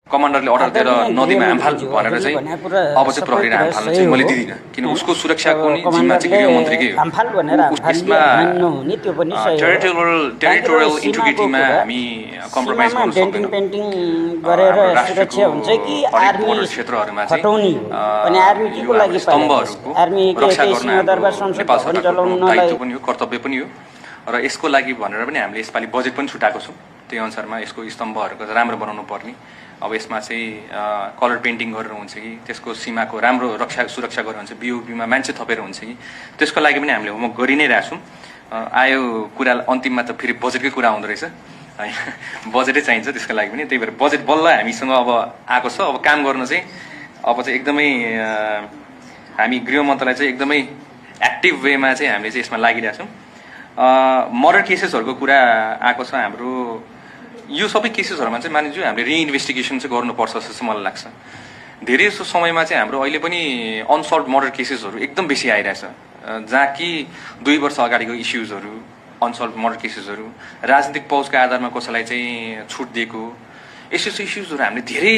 कमान्डरले order दिएर नदीमा हामफाल भनेर चाहिँ अब चाहिँ प्रहरीले हामफाल्न चाहिँ मैले दिदिनँ, किन उसको सुरक्षाको नि जिम्मा चाहिँ गृहमन्त्रीकै हो। यसमा टेरिटोरियल इन्टिग्रिटीमा हामी कम्प्रोमाइज गर्न सक्दैनौँ। राष्ट्रको हरेक क्षेत्रहरूमा चाहिँ स्तम्भहरूको रक्षा गर्न नेपाल सरकारको दायित्व पनि हो, कर्तव्य पनि हो। र यसको लागि भनेर पनि हामीले यसपालि बजेट पनि छुटाएको छौँ। त्यही अनुसारमा यसको स्तम्भहरूको राम्रो बनाउनु पर्ने। अब यसमा चाहिँ कलर पेन्टिङ गरेर हुन्छ कि त्यसको सीमाको राम्रो सुरक्षा गरेर हुन्छ, बिओपीमा मान्छे थपेर हुन्छ कि त्यसको लागि पनि हामीले होमवर्क गरि नै रहेछौँ। आयो कुरा अन्तिममा त फेरि बजेटकै कुरा आउँदो रहेछ है, बजेटै चाहिन्छ त्यसको लागि पनि। त्यही भएर बजेट बल्ल हामीसँग अब आएको छ। अब काम गर्न चाहिँ अब चाहिँ एकदमै हामी गृह मन्त्रालय चाहिँ एकदमै एक्टिभ वेमा चाहिँ हामीले चाहिँ यसमा लागिरहेछौँ। मर्डर केसेसहरूको कुरा आएको छ हाम्रो। यो सबै केसेसहरूमा चाहिँ मानिन्छु हामीले रिइन्भेस्टिगेसन चाहिँ गर्नुपर्छ जस्तो मलाई लाग्छ। धेरै जस्तो समयमा चाहिँ हाम्रो अहिले पनि अनसल्भ मर्डर केसेसहरू एकदम बेसी आइरहेछ, जहाँ कि 2 वर्ष अगाडिको इस्युजहरू, अनसल्भ मर्डर केसेसहरू, राजनीतिक पहुँचका आधारमा कसैलाई चाहिँ छुट दिएको, यस्तो इस्युजहरू हामीले धेरै